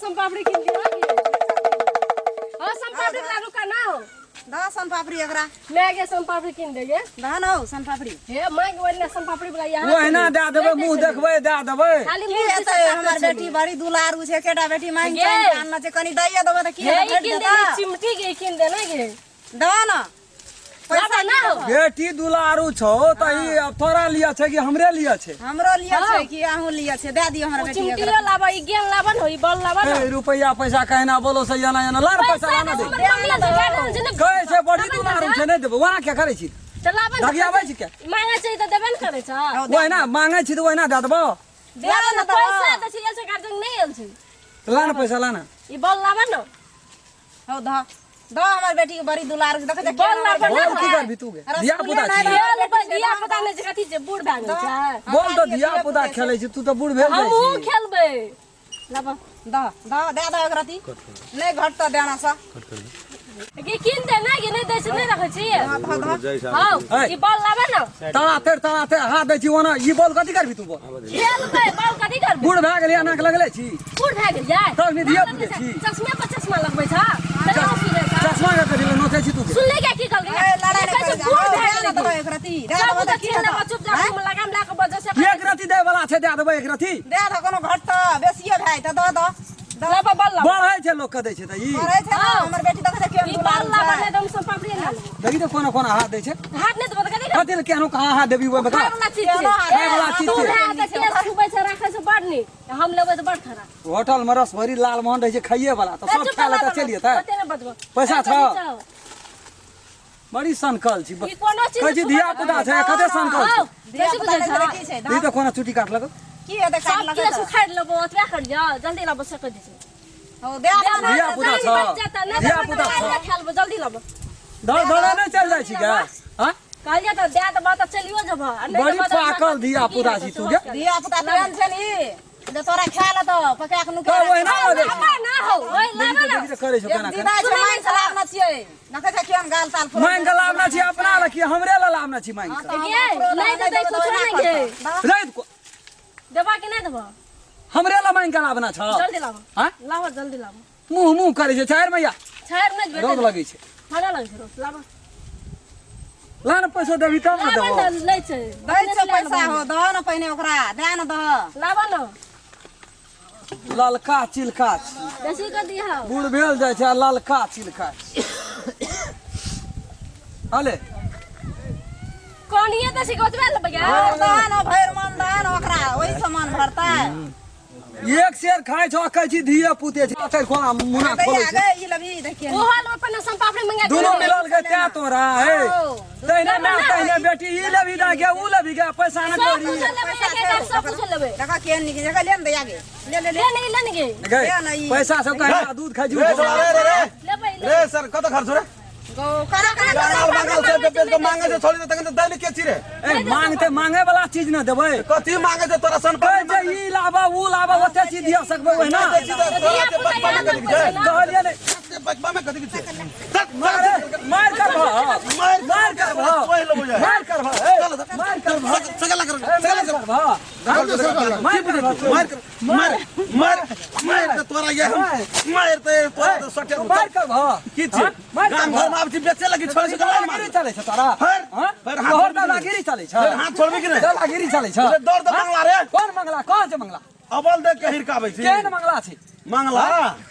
सोनपापड़ी कीन दियो हो सोनपापड़ी वाला रुका ना हो। दह सोनपापड़ी एकरा। मैं के सोनपापड़ी कीन देगे। दह न हौ सोनपापड़ी। हे मांग ओने सोनपापड़ी वाला यहाँ ओहिना दए देबै, मुँह देखबै दए देबै। खाली की मुँह हेतै? हमर बेटी बड़ी दुलारू छै, एकेटा बेटी मांगि गे। चांगि के आनने छै, कनी दैये देबै तऽ की हे हेतै? ई भेट कीन जेतै। देने चिमटी के कीन देने गे। दह न पैसा लाबा ना हो। बेटी दुलारू छौ तऽ ई अब तोरा लिअ छै कि हमरे लिअ छै? हमरो लिअ छै कि अहूँ लिअ छै, दए दियौ हमर ओ बेटी चिमटी एकरा। लाबा, ई गेन लाबा न हो, ई बॉल लाबा न। ए रुपैया पैसा कहना बोलो से एना एना लार पैसा लाना दे। हमर मम्मी आयल छै, गार्डन छै ने। कहै छै बड़ी दुलारू छै, नहि देबै ओना किया करै छी? तऽ लाबा ने। धकियाबै छी किया? मांगे छै तऽ देबे ने करै छै। हौ, दए ओहिना मांगै छी तऽ ओहिना दए देबौ। दे ने ने तऽ। पैसा दै छै, आयल छै गार्जियन नहि आयल छै। तऽ ला ने पैसा ला ने। ई बॉल लाबा न। हौ दह दह, हमर बेटी के बड़ी दुलारू छै, देखै छै बॉल केना लाबा बोल ना। की करबी तू गे? धिया पुता रसगुल्ला छी। नहि गेल पर धिया पुता नहि छै, कथी छै, बूढ़ भए गेल छै। बोल तऽ धिया पुता खेलै छी, तू तऽ बूढ़ भेल जाइ हमहूँ छी। खेलबै, लाबा। दह दह, दए दह एक रत्ती, नहि घटतऽ देना सँ। गे कीन दे ना गे, नहि दै छै नहि रखै छी। दह दह। हौ है। ई बॉल लाबा न। तड़ा तेर तड़ा तेर हाथ दै छी ओना, ई बोल कथी करबी तू बोल? खेलबै, बॉल कथी करबै? बूढ़ भए गेली एना के लगले छी। बूढ़ भए गेल जाय तब नहि धिया पुते छी। चश्मे पर चश्मा लगबै छ, तैयो सुनै छ। चश्मा के कथी लए नोचै छी तू के? सुनले क्या की कहलकै? ए, लड़ाइ नहि कहै छै करै बूढ़ जा। भए हौ, दए गेलै ने देबै एक रत्ती, दए सब देबै तऽ तऽ की खेल हेतौ? चुप जा, लगाम लए कऽ बजै छै। एक रत्ती दै वाला छै दए देबै एक रत्ती। दए दह, कोनो घटतऽ बेसिए भए जेतै, दह दह दह। लाबा बॉल लाबा। बढ़ै छै लोक के दै छै तऽ ई पढ़ै छै ने, हमर बेटी देखै छै केहन ई बॉल दुलारू लाबा छै। नहि तऽ हम सोनपापड़ी नहि लेबै। देखी तऽ कोना कोना हाथ दै छै। हाथ नहि देबो तऽ कथी करबै? कथी लए केहनो कहाँ हाथ देबी ओहिमे? खाय वाला चीज छै। केहनो हाथ खाय वाला चीज तू छै। भए तऽ केश छुबै छै, राखै छै बड़ नीक, हम लेबै तऽ बड़ खराब। होटल में रस भरी लाल मोहन रहै छै खाइए वाला तऽ सब चुप खाय लए लाबा तऽ चलि जेतै। ओते नहि बजबो। पैसा ए, छौ? कथी छौ? बड़ी सनकल छी। ई कोनो चीज कहै छी धिया पुता छै, कते सनकल हौ, छै। धिया बेसी पुता बुझै नहि छौ। छै, की छै? ई तऽ कोना चुटी काटलक? की हेतै सब काटलकै केश तऽ? उखाड़ि लेबो, ओतबे करियौ, जल्दी लाबो से कहि दै छै। हौ, दए दह ने। धिया पुता छौ। धिया पुता छौ। खेलबो, जल्दी लाबो। धर धर नहि चलि जाइ छी गे? हँ? कहलियै तऽ दए देबऽ तऽ चलियो जेबऽ आ नहि बड़ी देबऽ तऽ पाकल धिया पुता छी तू गे। धिया पुता तेहन छै ने ई, जे तोरा खाय ले तऽ पका के नुका तऽ ओहिना दै छी। लाबा ना हौ, ओइ लाबा देखी ना। तऽ करै छौ एक केना दिन केना। छै मांगि के लाबने छियै, देखै छै केहन गाल ताल फुलल। मांगि के लाबने छी अपना लए कि हमरे लए लाबने छी मांगि के? गे, नहि देतै कुछो नहि गे। राति को देबा कि नहि देबा? हमरे लए मांगि के लाबना छौ? जल्दी लाबो। हँ? लाबो, जल्दी लाबो। मुँह मुँह करै छै चारि मैया। छाड़ि नहि रौद लगै छै। ठंडा लगै छै रौद, लाबो। ला ने पैसो देबी तब ने लाबो देबो। ने, नहि छै। दै छै पैसा हो, दह ने पहिने ओकरा, दए ने दह। लाबो ने। ललका चिलका छी। बेसी कऽ दिहौ। बूढ़ भेल जाइ छै आ ललका चिलका छी। अले कनिए तऽ छै ओतबे लेबै गे। दह ने भरि मन, दह ने ओकरा, ओहि से मन भरतै। एक शेर खाइ छौ, कहै छी धिये पुते छै, अतै कोना मुना खोलै दैया छै। गे, ई लभी देखिए। ओहो लऽ अपन सोनपापड़ी मंगा दुनू मिलल के तैं तोरा हे तहिने माय तहिने बेटी, ई लेबी दा गे ऊ लेबी गे, पैसा न सब करी। कुछ लेबै, एक एक सब कुछ लेबै। देखा केहन नीक देखा, ले ने दैया गे, ले ले ले। ले ने, ई ले ने गे। गे ले ने ई। पैसा सब कहे दूध खाइ छी। रे छोड़ा रे रे रे। लेबै। रे सर, कत खर्च रे? गो कना कना कना। अगल बगल से बेच के मांगे छै छोड़ी, तखन त दैल के छी रे? ए मांगते मांगे वाला चीज न देबै। कथी मांगे छै तोरा सन? कहै छै ई लाबा ऊ लाबा, ओते चीज दिया सकबै ओहिना? तोरा के बचपन में कथी छै? कहलियै ने। बचपन में कथी छै? मार मार कर भा, मार मार कर भा, ओहि लेबो जाय। मार कर भा, ए, मार कर भा, सगला कर। ए, मार कर भा, मार कर भा, मार मार मार मार त तोरा ये हम मार त तोरा त सटे। तू मार कर भा। की छै? हाँ? मार कर गाम भा। घर में आब छी बेचे लगी छोड़े से दादागिरी मार चलै छै तोरा? फिर? हाँ? फिर हाथ तोहर छोड़बी कि नहि? दादागिरी चलै छै? फिर हाथ छोड़बी कि नहि? दादागिरी चलै छै? रे दौड़ त मंगला रे। कोन मंगला? कहाँ छै मंगला? अबल देख के हिरकाबै छी। केहन मंगला छै? मंगला।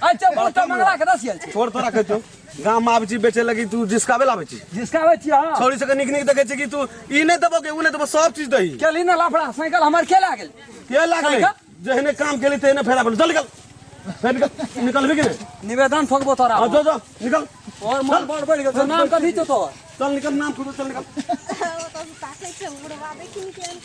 अच्छा बोल तऽ मंगला के दसियल छै। छोड़, तोरा कहै छौ गाम में आबै छी बेचे लगी, तू जिसकाबे लाबै छी? जिसकाबै छी, हाँ। छोड़ी सबके नीक नीक देखै छी कि तू ई नहि देबो के ऊ नहि देबो, सब चीज दही। केलही ने लफड़ा, साइकिल हमर के लागल? के लागलै? साइकिल? जेहने काम केली तेहने फेर आबल। चल निकल, फेर निकल, निकलबी कि नहि? निवेदन ठोकबो तोरा। हाँ, जो जो निकल। और मन बड़ बढ़ि गेल छौ। नाम कथी छौ तोहर? चल निकल, नाम खुद, चल निकल। ताकै छै बुढ़वा, देखिन केहन।